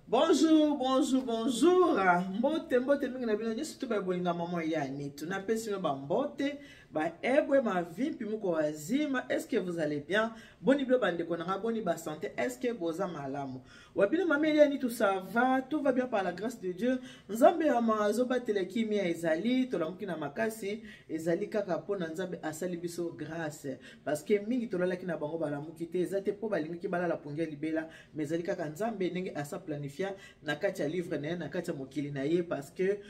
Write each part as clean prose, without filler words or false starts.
Bonjour, bonjour, bonjour. Mbote, mbote mingi na bino nyonso to bolinga maman ya nitu. Napesi bino ba mbote, ba ebwe ma vimpi muko wazima. Est-ce que vous allez bien? Boni bino bandeko na nga, boni ba santé. Est-ce que boza malamu? Wa bino mama ya nitu ça va? Tout va bien par la grâce de Dieu. Nzambe ya mazo batela kimia ezali, tolamuki na makasi, ezali kaka pona Nzambe asali biso grâce. Parce que mingi tolalaki na bango balamuki te, eza te po balingaki balala pongi ya libela. Mais ezali kaka Nzambe ndenge asa planifia na kati ya livre na ye, na kati ya mokili na ye, parce que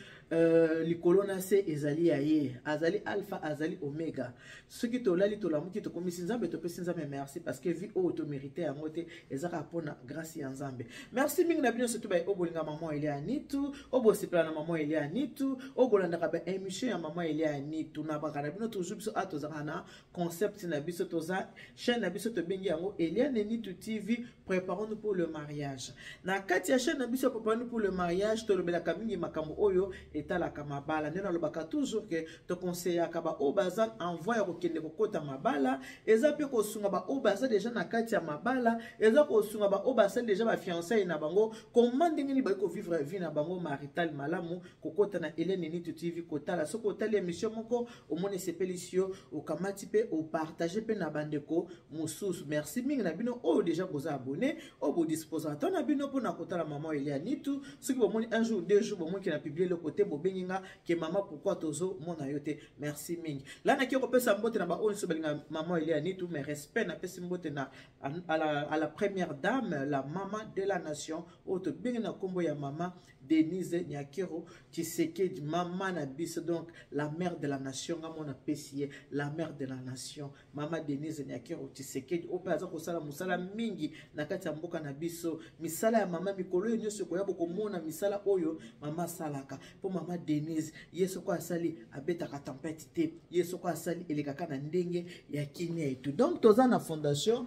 likolo na se ezali ya ye, azali alpha, azali omega. Soki tolali tolamuki tokomisi Nzambe, topesi Nzambe merci parce que vie oyo to mérité yango te, eza kaka mpona grâce ya Nzambe. Merci mingi na bino surtout ba oyo bolinga maman Elia Nitu, oyo bosepela na maman Elia Nitu, oyo bolandaka ba émission ya maman Elia Nitu. Na baka na bino toujours biso a tozalaka na concept na biso, toza chaîne na biso tobengi yango Eliane Nitu TV, préparons-nous pour le mariage. Na kati ya chaîne na biso préparons-nous pour le mariage, tolobelaka mingi makambo oyo etalaka mabala. Nde nalobaka toujours que toconseillaka ba oyo baza en voie ya kokende kokota mabala, eza pe kosunga ba oyo baza déjà na kati ya mabala, eza kosunga ba oyo basali déjà ba fiançailles na bango, comment ndenge nini bakoki kovivre vie na bango maritale malamu, kokota na Eliane Nitu TV kotala. Soki otali émission moko omoni esepelisi yo, okamati pe opartage pe na bandeko mosusu. Merci mingi na bino oyo déjà boza abonné, oyo bodisposaka temps na bino mpona kotala maman Elia Nitu. Soki bomoni un jour, deux jours bomoni ke na publie eloko te, bobengi nga ke mama pourquoi tozomona yo te. Merci mingi. La naki kopesa mbote na ba oyo nyonso balinga maman Elia Nitu, mais respect napesi mbote na à la première dame, la maman de la nation, oyo tobengi na kombo ya mama Denise Nyakeru Tshisekedi, mama na biso, donc la mère de la nation. Nga mona pesi ye la mère de la nation, mama Denise Nyakeru Tshisekedi, oyo pe aza kosala mosala mingi na kati ya mboka na biso. Misala ya mama mikolo oyo nyonso ekoya, bokomona misala oyo mama asalaka. Po mama Denise, ye soko asali abetaka tempête te, ye soko asali elekaka na ndenge ya kimia et tout. Donc toza na fondation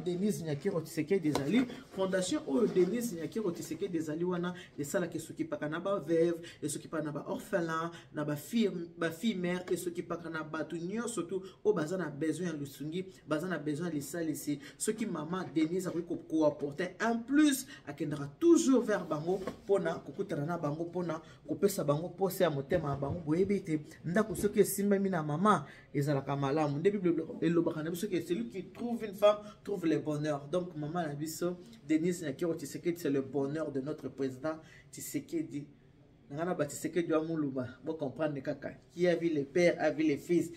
Denise Nyakeru Tshisekedi, ezali fondation oyo Denise Nyakeru Tshisekedi ezali wana, esalaka esokipaka na ba veuve, esokipaka na ba orphelin, na ba fille mère, esokipaka na bato nyonso tu oyo baza na besoin ya lisungi, baza na besoin ya lisalisi. Soki mama Denise akoki koapporter un plus, akendaka toujours vers bango mpona kokutana na bango, mpona kopesa bango posa ya motema ya bango. Boyebi ete ndako soki esimbami na mama ezalaka malamu. Nde Bible elobaka na biso ke celui qui trouve une femme trouve le bonheur. Donc mama na biso Denise Nyakeru Tshisekedi, c'est le bonheur de notre président Tshisekedi. Nga na ba Tshisekedi wa Muluba, bo comprendre kaka qui a vu le père a vu le fils.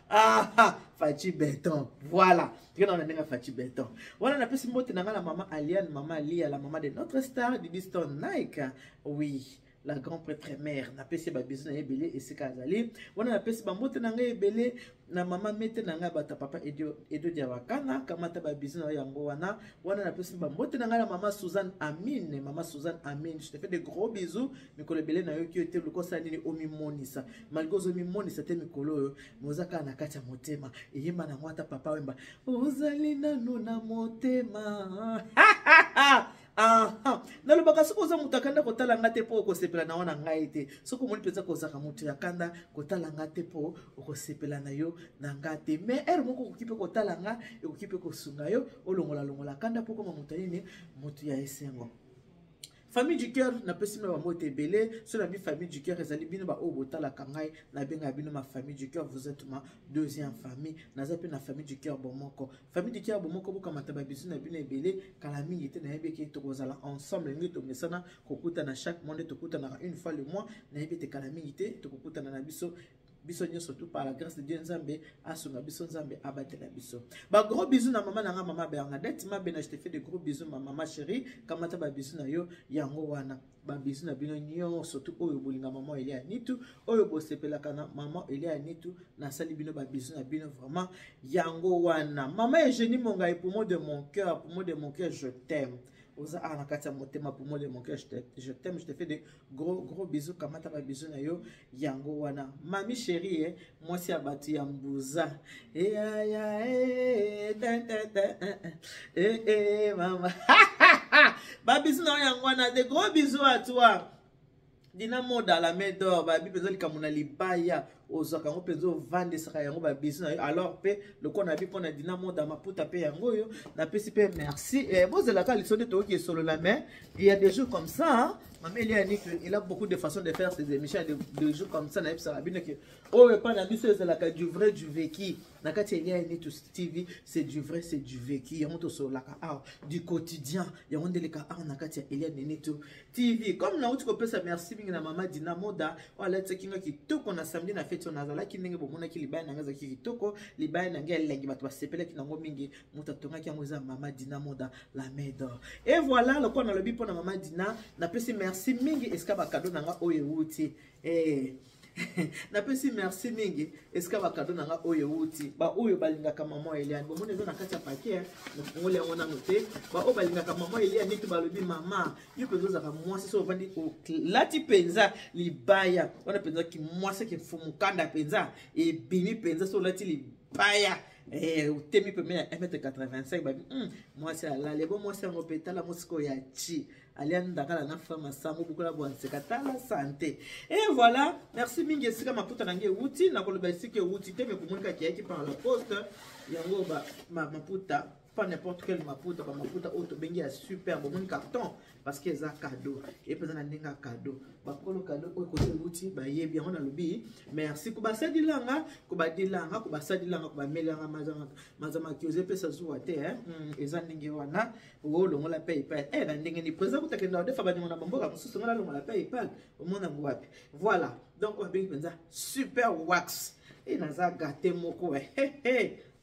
Ah, Fatshi Béton, voilà. Tike na ndenge Fatshi Béton. Wana napesi mbote na nga na mama Aliane, mama Alia, la maman de notre star Didi Stone Nike. Oui, la grand prêtre mère. Napesi ba bisous na ebele esika azali. Wana napesi ba mbote na ngai ebele na mama mete na ngai bata papa Edo Diawakana, kamata ba bisous na yango wana. Wana napesi ba mbote na ngai na mama Suzanne Amine, mama Suzanne Amine, je te fais de gros bisous. Mikolo ebele na yoki yo te, lukosa nini omimonisa. Malgré ozomimonisa te mikolo oyo, moza kaka na kati ya motema. Eyemba na ngo ata papa Wemba, ozali nanu na motema. Aha. Nalobaka soki oza moto ya kanda kotala nga te mpo okosepela na wana ngai te. Soki omoni mpenza kozaka moto ya kanda kotala nga te mpo okosepela na yo na nga te. Mais heure moko okoki mpe kotala nga, ekoki mpe kosunga yo olongola-longola kanda mpo okoma moto ya nini, moto ya esengo. Famille du cœur, napesi bino bambote ebele. So na bi famille du cœur ezali bino ba oyo botalaka ngai, nabengaka bino ma famille du cœur, vous êtes ma deuxième famille. Naza mpe na famille du cœur bomoko. Famille du cœur bomoko, bokamata ba bisous na bino ebele. Kala mingi te nayebi eke tokozala ensemble, ndenge tomesana kokutana chaque mois, nde tokutanaka une fois le mois. Nayebi ete kala mingi te tokokutana na biso biso nyonso tout par la grâce de Dieu. Nzambe asunga biso, Nzambe abatela biso. Ba gros bisous na mama na nga, mama Bernadette Mabena, je te fais de gros bisous ma maman chérie, kamata ba bisous na yo yango wana. Ba bisous na bino nyonso tout oyo bolinga maman Elia Nitu, oyo bosepelaka na maman Elia Nitu, nasali bino ba bisous na bino vraiment yango wana. Maman Eugénie Mongai, poumon de mon cœur, poumon de mon cœur, je t'aime. Oza awa na kati ya motema, poumon de mon cœur, je t'aime, je te fais de gros gros bisous, kamata ba bisous na yo yango wana. Mami chérie, mwasi ya bato ya mbuza. Eh, ya, eh, ta, ta, ta, eh, eh, eh, mama. Ba bisous na yo yango wana, de gros bisous à toi. Dina Moda, la main d'or, ba bi besoin likambo na libaya. ozwaka yango mpenza, ovandisaka yango. Babizu na yo. Alors mpe lokola nabi mpo na Dina Moda, maputa mpe yango oyo, napesi mpe merci. Bozelaka liso nde toyoki esolola. Mais il y a des jours comme ça, hein? Mama Elia Nick, il a beaucoup de façons de faire ses émissions. Il y a des jours comme ça, nayebisaka bino ke oyo epai na biso ezalaka du vrai, du vécu. Na kati ya Elia Nitu TV, c'est du vrai, c'est du vécu. Yango tosololaka awa, du quotidien, yango nde eleka awa na kati ya Elia Nitu TV. Comme nauti kopesa merci mingi na mama Dina Moda oyo alatisaki nga kitoko na samedi na feti oyo nazalaki, ndenge bomonaki libaya na nga ezalaki kitoko, libaya na ngai elengi, bato basepelaki nango mingi. Moto atongaki yango eza mama Dina Moda, la main d'or. Et voilà, lokola nalobi mpo na mama Dina, napesi merci mingi esika bacadeau na nga oyo ewuti. Napesi merci mingi esika bacadeau na nga oyo ewuti. Baoyo balingaka mama Eliane, bomoni eza na kati ya paquet, nafungoli yango nano te. Baoyo balingaka mama Eliane neti balobi: "Mama, yo mpenza ozalaka mwasi, so ovandi olati mpenza libaya wana mpenza, kimwasi kifumukanda mpenza ebimi mpenza. So olati libaya, otemi pembeni ya 1m85, babi mwasi alali bo mwasi yango mpe tala mosika oyo ya chi alia ndakala na fa masango bukola bwanseka, tala santé." Et voilà, merci mingi esika maputa na ngai ewuti. Nakoloba esika ewuti te, me komonika keyaki par la poste. Yango maputa, pas n'importe quel maputa, bamaputa oyo tobengi ya super. Bomoni carton, parce que eza cadeau, e mpenza na ndenge ya cadeau. Bakolo cadeau oyo kote ewuti bayebi yango. Nalobi merci kobasalilanga, kobadilanga, kobasalilanga, kobamelanga mazamaki ozo epesa zuwa te. Eza ndenge wana, olongola PayPal na ndenge ni président kutakenda odefa baningo na bamboka mosusu, nga nalongola PayPal, omona yango wapi? Voilà, donc oyo babengi mpenza super wax. E naza gâté moko.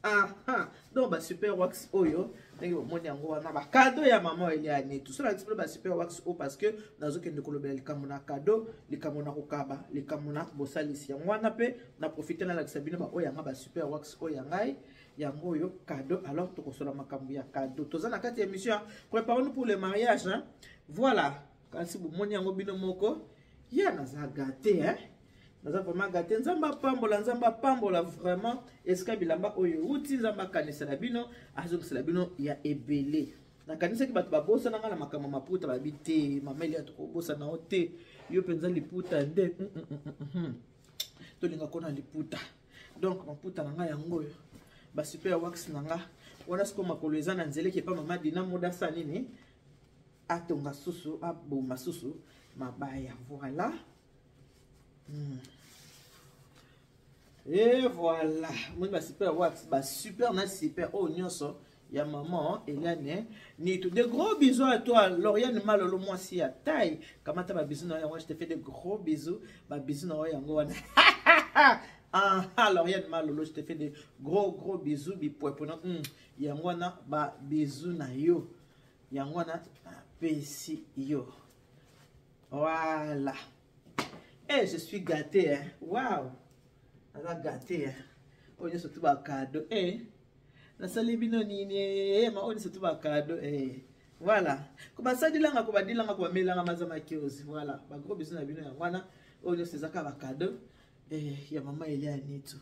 Aha, donc basuper wax oyo, ndenge bomoni yango wana, bacadeau ya mama Eliane. Tosola ti bino basuper wax oyo parce que nazokende kolobela likambo na cadeau, likambo na kokaba, likambo na bosalisi. Yango wana mpe na profite nalakisa bino baoyo yanga, basuper wax oyo ya ngai, yango oyo cadeau. Alors tokosola makambo ya cadeau, toza na kati ya émission ya Préparons-nous pour le mariage, hein? Voilà, kasi bomoni yango bino moko. Ya naza gâté, hein? Naza vraiment gâté. Nzambe apambola, Nzambe apambola vraiment esika bilamba oyo euti. Nzambe akanisela bino, azongisela bino ya ebele. Nakanisaki bato babosana nga na makambo maputa, babi te: "Mama Elia, tokobosana yo te, yo mpenza liputa nde tolinga kona liputa." Donc maputa na ngai yango oyo, basuper wax na nga wana. Sikoyo makolo eza na nzela ekepa mama Dina Modasa nini atonga susu, aboma susu mabaya. Voilà. Et voilà, moni basuper wax, basuper na super oyo nyonso ya maman Eliane Nitu. De gros bisous à toi, Lauriane Malolo, mwasi ya taille. Kamata babisous na yango, je te fais de gros bisous. Babisous na yango wana. Ah, Lauriane Malolo, je te fais de gros gros bisous, bipwepona. Yango wana ba bisous na yo. Yango wana pesi yo. Voilà. Eh, je suis gâtée, hein. Waouh. Naza gâtée, hein. Oyo nyonso tu bacadeau. Eh. Nasali bino nini? Ma oyo nyonso tu bacadeau. Eh. Voilà. Kobasalilanga, kobadilanga, kobamelanga maza makiosi. Voilà. Bagros bisous na bino yango wana. Oyo nyonso eza kaka bacadeau. Eh, ya mama Elia Nitu.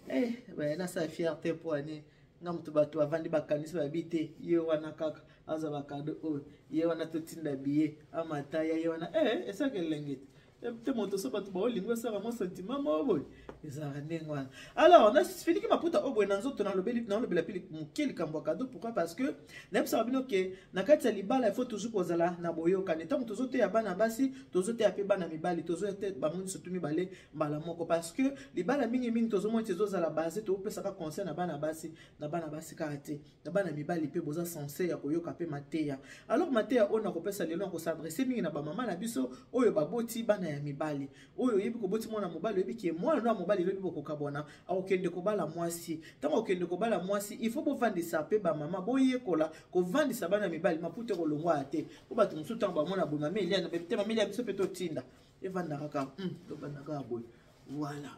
Eh, ba nasala fierté mpo ani nga moto bato bavandi bakanisi, babi te: "Ye wana kaka azwa bacadeau oyo, ye wana totinda biye amata ya ye wana." Eh, esaka elenge te te moto so bato baolingo esaka mwa sentiment moko boye, ezalaka ndenge wana. Alors nafiniki maputa oyo boye na nzoto, nalobela mpe moke likambo ya cadeau. Pourquoi? Parce que nayebisaka bino ke na kati ya libala, il faut toujours kozala na boyokani. Ntango tozoteya bana basi, tozoteya mpe bana mibali, tozoteya bango nyonso tu mibale mbala moko, parce que libala mingimingi tozomona ti ezozala base. Topesaka conseil na bana basi, na bana basi kaka te, na bana mibali mpe boza censé ya koyoka mpe mateya. Alors mateya oyo nakopesa lelo, nakos'adresser mingi na bamama na biso oyo baboti bana ya mibali. Oyo oyebi koboti mwana mobali, oyebi ke mwana no ya mobali elobi bokokabwana, akokende kobala mwasi. Ntango akokende kobala mwasi, il faut bovandisa mpe bamama, boyekola kovandisa bana mibali. Maputa ekolongwa ya te po bato mosusu ntango bamona boye, mama Eliana te, mama Elia, biso mpe totinda evanda kaka, tobanda kaka boye. Voilà.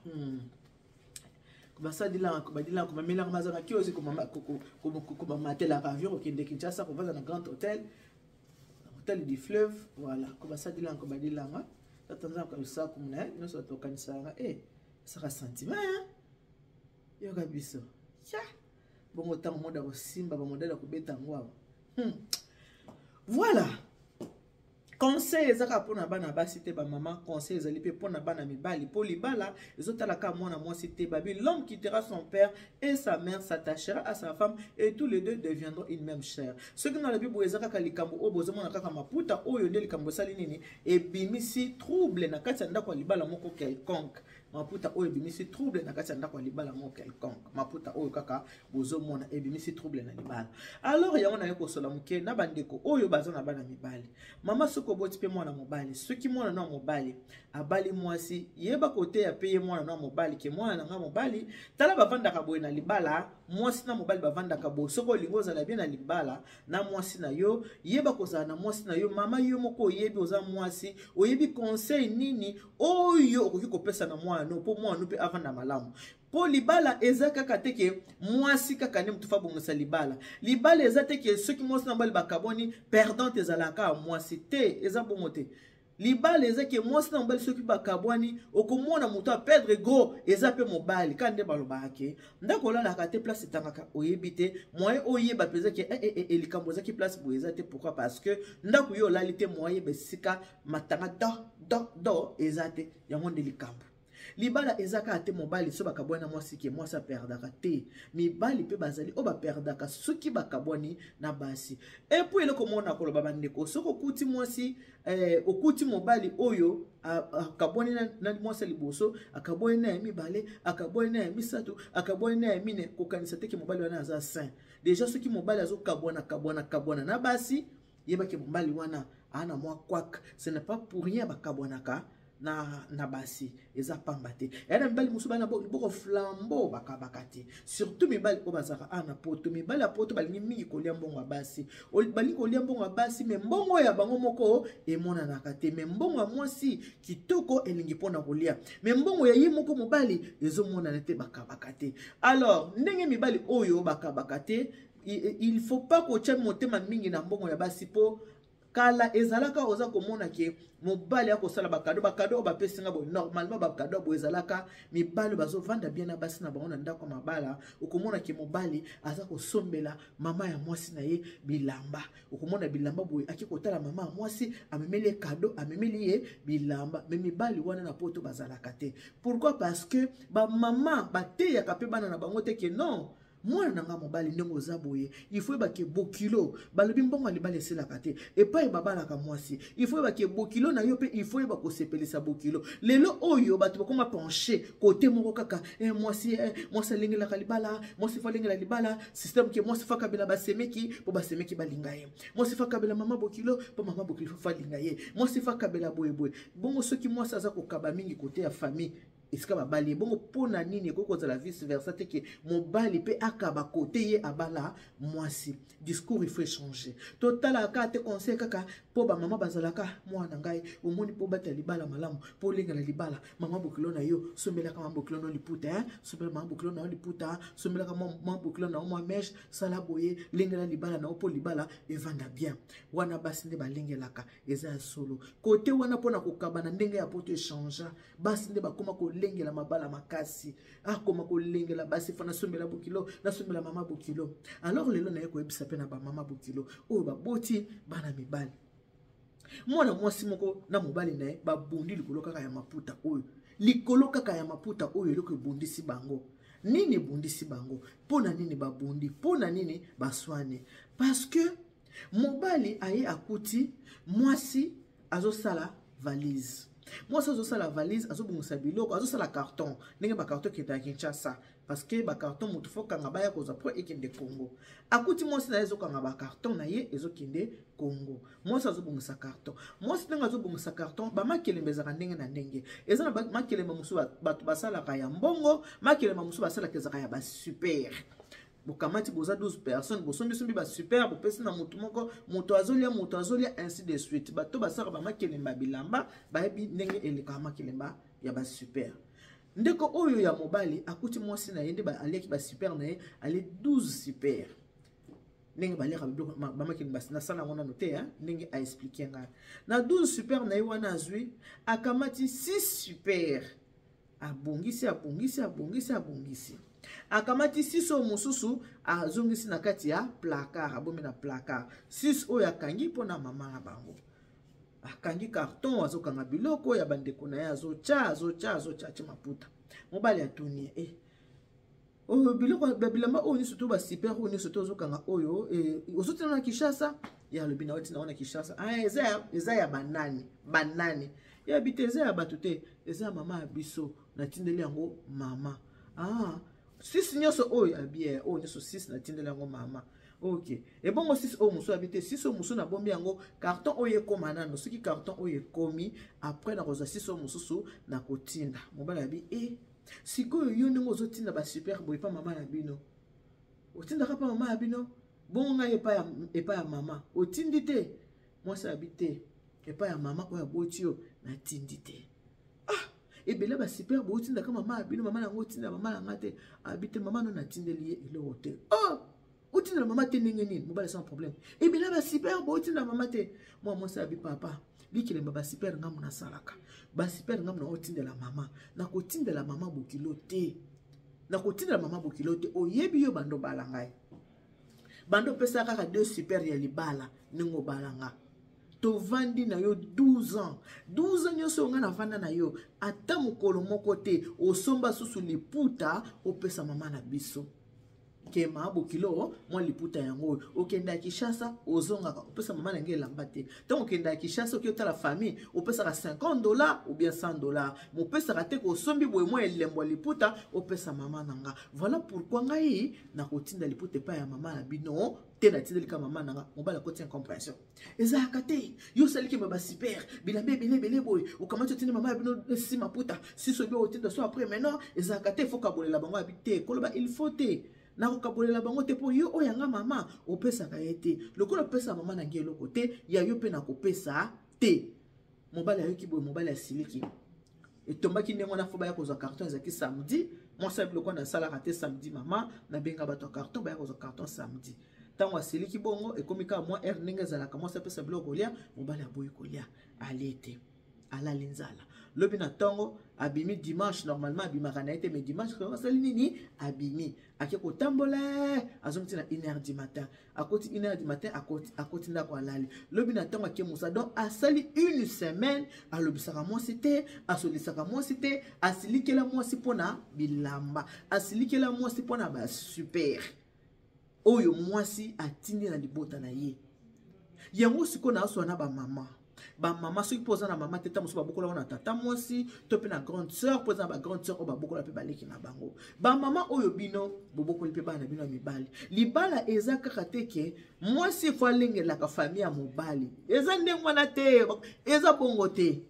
Basalilanga, badilanga, bamelanga mazanga kiosi, kobamatelaka avion, kokende Kinshasa, kovanda na Grand Hôtel, Hôtel du Fleuve. Voilà, kobasalilanga, kobadilanga, tata Nzambe kalusaku na nyonso bato okanisaka e esaka sentiment yoka biso ya bongo. Ntango mode ya kosimba bamodele ya kobeta yango awa. Voilà. Conseil eza kaka mpona bana basi te, bamama. Conseil ezali mpe mpona bana mibali, mpo libala ezotala kaka mwana mwasi te. Babi: "L'homme quittera son père et sa mère, s'attachera à sa femme et tous les deux deviendront une même chair." Soki nalobi boye, eza kaka likambo oyo bozomona kaka maputa oyo nde likambo esali nini, ebimisi trouble na kati ya ndako ya libala moko quelconque. Maputa oyo ebimisi trouble na kati ya ndako ya libala moko quelconque. Maputa oyo kaka bozomona ebimisi trouble na libala. Alors yango naye kosola moke na bandeko oyo baza na bana mibali. Mama, soki oboti mpe mwana mobali, soki mwana na mobali abali mwasi, yeba koteya mpe ye mwana na mobali ke: "Mwana na nga mobali, tala, bavandaka boye na libala, mwasi na mobali bavandaka boye." Soki olingi ozala bien na libala na mwasi na yo, yeba kozala na mwasi na yo. Mama, yo moko oyebi, oza mwasi, oyebi conseil nini oyo okoki kopesa na mwana no mpo mwana no mpe avanda malamu. Mpo libala eza kaka te ke mwasi kaka nde moto fa bongisa libala. Libala eza te ke soki mwasi na mobali bakabwani, perdante ezalaka ya mwasi te. Eza bongo te. Libala eza ke mwasi na mobali soki bakabwani, okomona moto aperdre gros eza mpe mobali. Kaka nde balobaka ke ndako olalaka te, place etangaka oyebi te. Moyen oyeba mpenza ke eh, likambo ezaki place boye eza te. Pourquoi? Parce que ndako yo olali te, moyen yeba esika matanga do do do eza te. Yango nde likambo. Libala eza kaka te mobali so bakabwani na mwasi ke mwasi aperdaka te. Mibali mpe bazali oyo baperdaka soki bakabwani na basi. Et puis eloko mona koloba, bandeko, soki okuti mwasi okuti mobali oyo akabwani na mwasi ya liboso, akabwani na ya mibale, akabwani na ya misato, akabwani na ya mine, kokanisa te ke mobali wana aza saint. Déjà soki mobali azokabwana kabwana kabwana na basi, yebaki mobali wana aa na mwa kwak. Ce n'est pas pour rien bakabwanaka na basi, eza pamba te. Eya na mibali mosusu bana boko flambeau, bakabaka te, surtout mibali oyo bazalaka awa na Poto. Mibali ya Poto balingi mingi kolia mbongo ya basi, balingi kolia mbongo ya basi, mais mbongo ya bango moko emonanaka te. Mais mbongo ya mwasi kitoko elingi mpona kolia, mais mbongo ya ye moko mobali ezomonana te. Bakabaka te. Alors ndenge mibali oyo bakabaka te, il faut pas kotia motema mingi na mbongo ya basi, mpo kala ezalaka oza komona ke mobali akosala bacadeaux. Bacadeaux oyo bapesi nga boye, normalement bacadeaux boye ezalaka mibali bazovanda bien na basi na bango na ndako ya mabala. Okomona ke mobali aza kosombela mama ya mwasi na ye bilamba. Okomona bilamba boye, aki kotala mama ya mwasi, amemeli ye cadeau, amemeli ye bilamba. Mais mibali wana na Poto bazalaka te. Pourquoi? Parce que bamama bateyaka mpe bana na bango te ke non, mwana na nga mobali, ndenge oza boye, il faut oyebake bokilo. Balobi mbongo ya libala eselaka te epai babalaka mwasi. Il faut oyebake bokilo na yo mpe, il faut oyeba kosepelisa bokilo. Lelo oyo bato bakoma penche kote moko kaka mwasi mwasi alengelaka libala, mwasi faut alengela libala, système ke mwasi faut akabela basemeki mpo basemeki balinga ye, mwasi faut akabela mama bokilo mpo mama bokilo faut alinga ye, mwasi faut akabela boyeboye. Bongo soki mwasi aza kokaba mingi kote ya famille esika babali ye, bongo mpo na nini ekoki kozala vice versa te, ke mobali mpe akaba kote ye abala mwasi? Discours il faut échanger. Totalaka te conseil kaka mpo bamama bazalaka: "Mwana ngai, omoni, mpo batela libala malamu, mpo olengela libala, mama bokilo na yo, sombelaka mama bokilo na yo liputa, eh? Sombela mama bokilo na yo liputa, sombelaka mama bokilo na yo mwa mèche, sala boye, lengela libala na yo mpo libala evanda bien." Wana basi nde balengelaka, eza ya solo kote wana mpona kokaba na ndenge ya Poto échange. Basi nde bakóma kolengela mabala makasi, akoma kolengela basi, faut nasombela bokilo, nasombela mama bokilo. Alors lelo naye koyebisa mpe na bamama bokilo oyo baboti bana mibali. Mwana mwasi moko na mobali na ye babundi likolo kaka ya maputa oyo, likolo kaka ya maputa oyo. Eloko ebundisi bango nini? Ebundisi bango mpo na nini? Babundi mpo na nini? Baswane parce que mobali aye akuti mwasi azosala valise. Mwasi azosala valise, azobongisa biloko, azosala carton, ndenge bacarton ekendaka Kinshasa, parce que bacarton moto faut kanga baya kozwa mpo ekende Congo. Akuti mwasi na ye ezokanga bacarton na ye ezokende Congo. Mwasi azobongisa carton. Mwasi ndenge azobongisa carton, bamakelembe ezalaka ndenge na ndenge. Eza na makelembe mosusu bato basalaka ya mbongo, makelembe mosusu basalaka ezalaka ya basuper. Bokamati, boza 12 personnes, bosombisombi basuper, bopesi na motu moko, moto azolia, moto azolia, ainsi de suite. Bato basalaka bamakelemba bilamba bayebi ndenge elekaka makelemba ya basuper. Ndeko oyo ya mobali akuti mwasi na ye nde aliaki basuper na ye, ale 12 super. Ndenge baliaka biloko bamakelemba, nasala yango nano te. Ndenge aexpliquer ngai, na 12 super na ye wana azwi, akamati 6 super, abongisi, abongisi, abongisi, abongisi, akamati 6 oyo mosusu azongisi na kati ya placard, abomi na placard 6 oyo akangi mpona mama na bango. Akangi carton, azokanga biloko ya bandeko na ye, azotya, azotya, azotya, atye maputa. Mobali atuni ye, eh, oyo biloko bilamba oyo nyonso to basuper oyo nyonso to ozokanga oyo, eh, ozotina na Kinshasa? Ye alobi, na otina wana Kinshasa. Ah, eza ya banani? Banani yebi te, eza ya bato te, eza ya mama ya biso, natindeli yango mama. Ah, six nyonso oyo abi, oyo nyonso six natindeli yango mama. Ok, ebongo six oyo mosusu? Abi te, six oyo mosusu nabombi yango, carton oyo ekóma nano. Soki carton oyo ekomi, après nakozwa six oyo mosusu, nakotinda. Mobali abi, e sikoyo yo ndenge ozotinda basuper boye epa mama na bino, otindaka mpa mama ya bino, bongo ngai epai ya mama otindi te? Mwasi abi te, epai ya mama oyo aboti yo natindi te. Ah, ebele basuper boye otindaka mama ya bino, mama yango otinda mama na nga te? Abi te, mama no natindeli ye eloko te. Oh, otindela mama te ndenge nini? Mobali sans problème, ebele basuper boye otinda mama te. Mwa mwasi abi, papa, likelemba basuper ngambo nasalaka, basuper ngambo na otindela mama, nakotindela mama bokilo te, nakotindela mama bokilo te. Oyebi yo bando obala ngai, bando opesa kaka deux super ya libala. Ndenge obala nga, tovandi na yo 12 ans, 12 ans nyonso oyo ngai navanda na yo, ata mokolo moko te osomba susu liputa opesa mama na biso kema bokilo mwa liputa yango oyo. Okendaka Kinshasa, ozongaka, opesa mama na ngai elamba te. Ntango okendaka Kinshasa, oki otala famille, opesaka 50 $ ou bien 100 $, mopesaka te kosombi boye mwa elembo ya liputa opesa mama na nga. Voilà pourquoi ngai nakotinda liputa epai ya mama na bino te, natindelika mama na nga. Mobali akoti incompréhension. Ezalaka te, yo osaliki ma basuper bilamba ebele ebele boye, okamati otindi mama ya bino nsima maputa siso bi otinda so après. Maintenant ezalaka te, faut kabolela bango. Abi te, koloba il faut te, nakokabolela bango te, mpo yo oyo yanga mama opesaka ye te. Lokola opesaka mama na ngai eloko te, ya yo mpe nakopesa te. Mobali ayoki boye, mobali asiliki. Etombaki ndenge wana, faut baya kozwa carton. Ezalaki samedi. Mwasi ya biloko wana asalaka te samedi. Mama nabenga bato ya carton, baya kozwa carton samedi. Ntango asiliki bongo, ekomi kaka mwa heure ndenge ezalaka, mwasi apesa biloko kolia, mobali aboyi kolia, alie te, alali nzala. Lobi na ntongo abimi, dimanche normalement abimaka na ye te, mais dimanche asali nini? Abimi, ake kotambola, azongi na 1 heure du matin. Akoti 1 heure du matin, akoti ndako, alali. Lobi na ntongo ake mosala. Donc asali une semaine alobisaka mwasi te, asolisaka mwasi te, asilikela mwasi mpona bilamba, asilikela mwasi mpona basuper oyo mwasi atindi na libota na ye. Yango sikoyo naaswa na bamama. Bamama, soki mpo oza na mama te, ta mosusu babokola ngo na tata mwasi to mpe na grande sœur, mpo eza na bagrande sœur oyo babokola mpe baleki na bango. Bamama oyo bino bobokoli mpe bana na bino ya mibali, libala eza kaka te ke mwasi efo alengelaka famille ya mobali. Eza ndenge wana te, eza bongo te.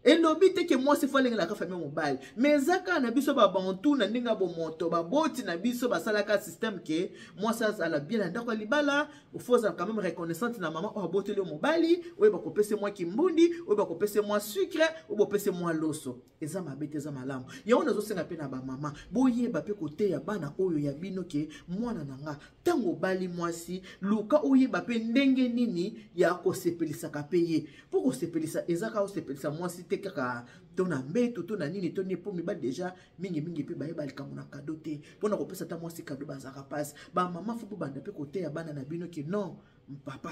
Elobi te ke mwasi fo alengelaka famille mobali, mais eza kaka na biso babantu na ndenge ya bomoto, baboti na biso basalaka système ke mwasi azala bien na ndako ya libala, faut ozala quand même reconnaissante na mama oyo aboteli yo mobali, oyo bakopesa mwa kimbundi, oyo bakopesa mwa sucre, oyo bopesa mwa loso. Eza mabe te, eza malamu. Yango nazosenga mpe na bamama, boyeba mpe koteya bana oyo ya bino ke mwana na nga, ntango obali mwasi, luka oyeba mpe ndenge nini ya kosepelisaka mpe ye. Mpo kosepelisa eza kaka osepelisa mwasi te kaka to na mbeto to na nini to nini, mpo mibali déjà mingimingi mpe bayeba likambo na cadeau te. Mpona kopesa ata mwasi cadeau bazalaka mpasi. Bamama, faut bobanda mpe koteya bana na bino ke non, papa,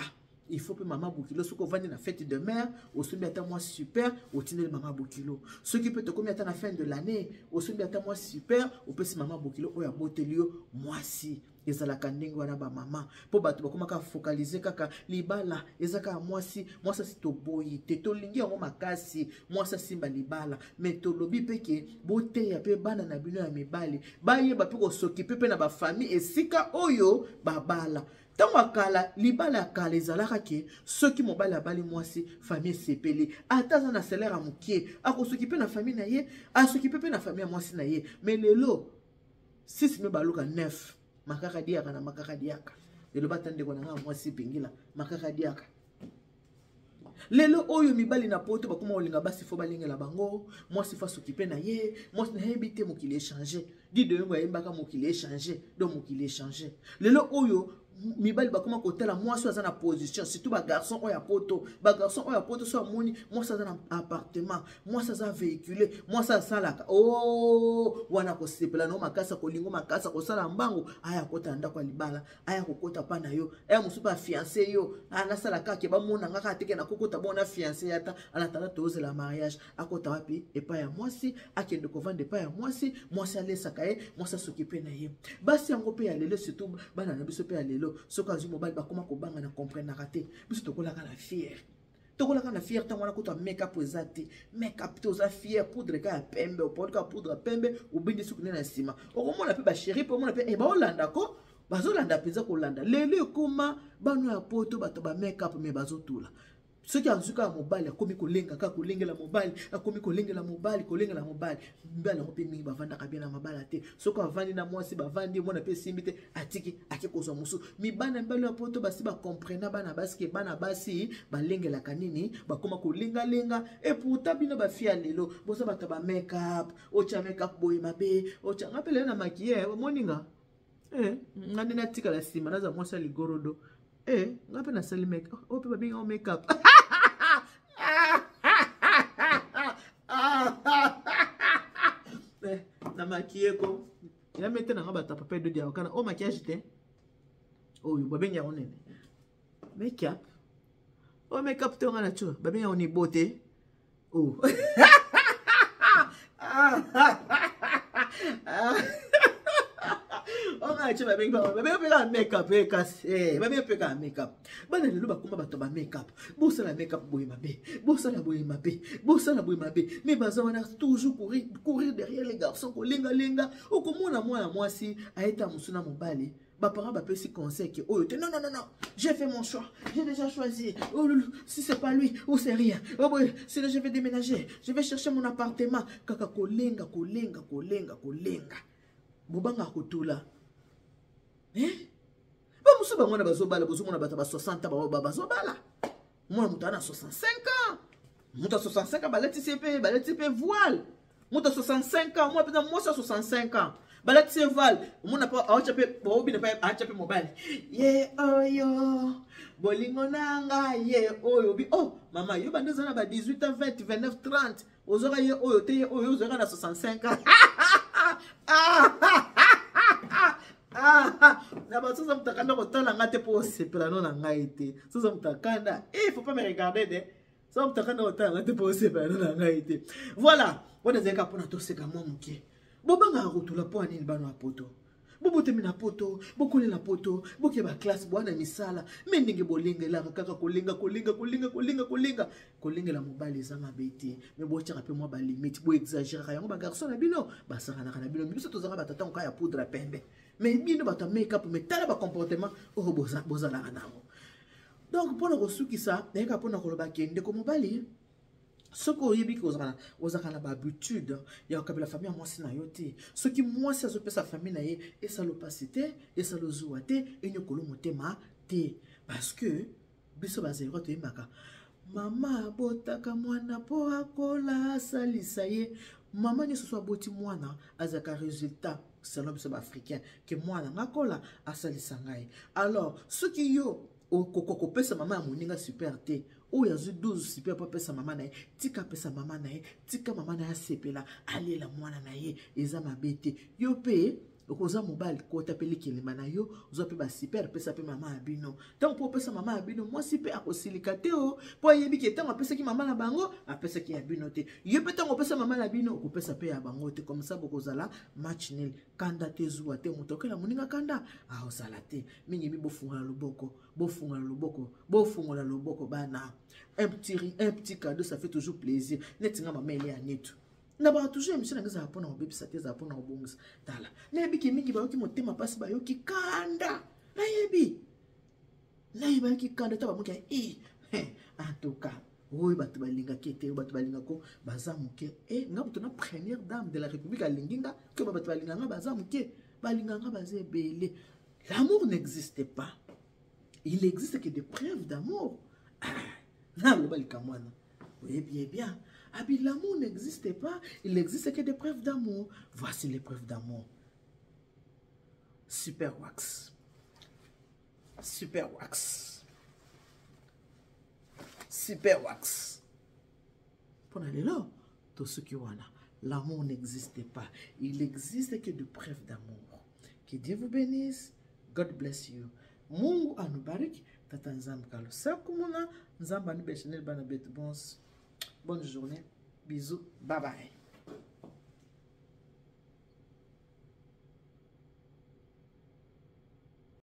il faut mpe mama bokilo, soki ovandi na fête de mère, osombi ata mwa super, otindeli mama bokilo. Soki mpe tokomi ata na fin de l'année, osombi ata mwa super, opesi mama bokilo oyo aboteli yo mwasi. Ezalaka ndenge wana, bamama, mpo bato bakomaka focaliser kaka libala eza kaka mwasi. Mwasi asi toboyi te, tolingi yango makasi, mwasi asimba libala, mais tolobi mpe ke boteya mpe bana na bino ya mibali, bayeba mpe kosokipe mpe na bafamille esika oyo babala. Ntango ya kala, libala ya kala ezalaka ke soki mobali abali mwasi, famille esepeli. Ata aza na salaire ya mokie, akosoki mpe na famille na ye, asoki mpe na famille ya mwasi na ye. Mais lelo 6 me baluka 9 makaka diaka na makaka diaka. Eloba ata ndeko na ngai mwasi pengila makaka diaka. Lelo oyo mibali na Poto bakoma kolinga basi faut balengela bango, mwasi faut asokipe na ye mwasi. Nayebi te, mokili echange. Dido Yongo ayembaka mokili echange, donc mokili echange. Lelo oyo Mibali bakoma kotala mwasi oyo aza na position, surtout bagarçon oyo ya poto. Bagarçon oyo ya poto, so amoni mwasi aza na appartement, mwasi aza véhicule, mwasi asalaka o oh, wana kosepela nao makasi, akolingo makasi, akosala mbango, aya akota na ndako ya libala, aya kokota mpa na yo, aya mosusu mpe afiance yo. Nasala kaka ke bamona nga kaka teke nakokota bongo na fiance ye, ata anatanda tozela mariage. Akota wapi? Epai ya mwasi. Akende kovanda epai ya mwasi, mwasi alesaka ye, mwasi asoki mpe na ye. Basi yango mpe ya lelo, surtout bana na biso mpe ya lelo, soki azwi mobali, bakoma kobanga. Na comprenaka te. Biso tokolaka na fiere, tokolaka na fiere. Ntango wana kuta make-up eza te, make-up te, oza fiere, poudre ka ya pembe, opoli ka poudre ya pembe, obindi suki nde na nsima. Okomona mpe basheri mpe omona mpe e baolanda ko bazolanda mpenza kolanda. Lelo ekoma bano ya poto, bato ba make-up, me bazotula. Soki azwi kaka mobali, akomi kolenga kaka, kolengela mobali, akomi kolengela mobali, kolengela mobali. Mibali yango mpe mingi bavandaka bien na mabala te. Soki avandi na mwasi, bavandi, mwana mpe esimbi te, atiki, ake kozwa mosusu. Mibali na mibali ya poto basi bacomprena bana basi ke bana basi balengelaka nini, bakoma kolengalenga. E pourtant bino bafi ya lelo boza bato ya bamake-up. Otya make-up boye mabe, otya nga mpe lelo na maquille, omoninga eh, nga nde natikala nsima, naza mwasi ya ligorodo. Eh, nga mpe nasali make oyo mpe babengi yango make up. Eh, na maquille ko ya mete na nga bato ya papa edodi ya wakana oyo maquillage te, oyo babengi yango nini? Make up oyo, make up te, nga na tio babengi yango ni beauté. Oh, onga tie babengi babengi mpe kaka make up. Eh, kasi eh, babengi mpe kaka make up. Bana lelo bakoma bato ba make up. Bosala make up boye mabe, bosala boye mabe, bosala boye mabe, mais baza wana toujours courir, courir derrière les garçons, kolengalenga. Okomona mwana mwasi ayeta mosu na mobali, baparent bapesi conseil ke oyo te. Non, non, non, non, j'ai fait mon choix, j'ai déjà choisi. Oh, si c'est pas lui ou c'est rien. Oh, boy, sinon je vais déménager, je vais chercher mon appartement. Kaka kolenga, kolenga, kolenga, kolenga. Bobanga kotula, eh? Bamosusu bango wana bazobala, bozomona bato ba 60 ans bazobala. Mwana moto ana 65 ans, moto ya 65 ans balatisi ye mpe, balatisi mpe voile. Moto ya 65 ans, mwa mpenza mwasi ya 65 ans, balatisi ye voile. Omona mpe aotya mpe baobina mpe atya mpe mobali ye oyo bolingo na ngai ye oyo bi. Oh mama, yo banda oza na ba 18 ans, 20, 29, 30, ozwaka ye oyo te, ye oyo ozwaka na 65 ans. Na bato soza moto akanda kotala nga te mpo osepela no na ngai te. Soza moto akanda, il faut pas me regarder de soza moto akanda kotala nga te mpo osepela no na ngai te. Voilà, wana ezalika mpona toseka mwa moke. Bobangaka kotula mpo ya nini? Bana ya poto, bobotemi na poto, bokolela poto, boke baklasse, bwana misala, me ndenge bolengelaka kaka kolenga, kolenga, kolenga, kolenga, kolenga, kolengela mobali eza mabe te, me botyaka mpe mwa balimite. Boexageraka yango, bagarçon na bino basakanaka na bino. Biso tozalaka batata nkoka ya poudre ya pembe, me bino bato ya make up, me tala bacomportement oyo bozalaka nango. Donc mpona kosukisa, nayeka mpona koloba ke ndeko mobali, soki oyebi ke ozalaka na bahabitude ya kokabela famille ya mwasi na yo te, soki mwasi azopesa famille na ye, esala opasi te, esala ozuwa te, enyokolo motema te, parce que biso bazalika toyembaka: mama abotaka mwana mpo akola, asalisa ye. Mama nyonso so aboti mwana, azalaka résultat selon biso baafricain ke mwana nga akola, asalisa ngai. Alors soki yo okoka kopesa mama ya moninga super te, oyo azwi 12 super mpo apesa mama na ye, tika apesa mama na ye, tika mama na ye asepela, alela mwana na ye, eza mabe te. Yo mpe okoza mobali, kota mpe likelema na yo, ozwa mpe basuper, pesa mpe mama ya bino. Ntango mpo opesa mama ya bino, mwasi mpe akosilika te o mpo ayebi ke ntango apesaki mama na bango, apesaki ya bino te. Yo mpe ntango opesa mama na bino, okopesa mpe ya bango te. Comme ça bokozala match nil. Kanda te, zuwa te, moto okela moninga kanda aozala te. Mingi mi bofungola loboko, bofungola loboko, bofungola loboko bana. Un petit cadeau, ça fait toujours plaisir. Neti nga mama ele ya netu na baka toujours, émission na nga ezala mpona kobebisa te, ezala mpona kobongisa. Tala, nayebi ke mingi bayoki motema mpasi, bayoki kanda, nayebi, nayebi bayoki kanda. Ta bamoki ya e, en tout cas oyo bato balingaki ete oyo bato balingako baza moke. E nga moto na première dame de la République alingi nga ke bato balinga nga baza moke, balinga nga baza ebele. L'amour n'existe pas, il existe que des preuves d'amour. Naloba likambo wana, oyebi bien abi, l'amour n'existe pas, il existe que des preuves d'amour. Voici les preuves d'amour: super wax. Super wax, super wax. Mpona lelo tosuki wana. L'amour n'existe pas, il existe que de preuves d'amour. Que Dieu vous bénisse. God bless you. Mungu anubariki. Tata Nzambe kalusakumuna. Nzambe anubesheneli bana betu bonso. Bonne journée, bisous, bye bye.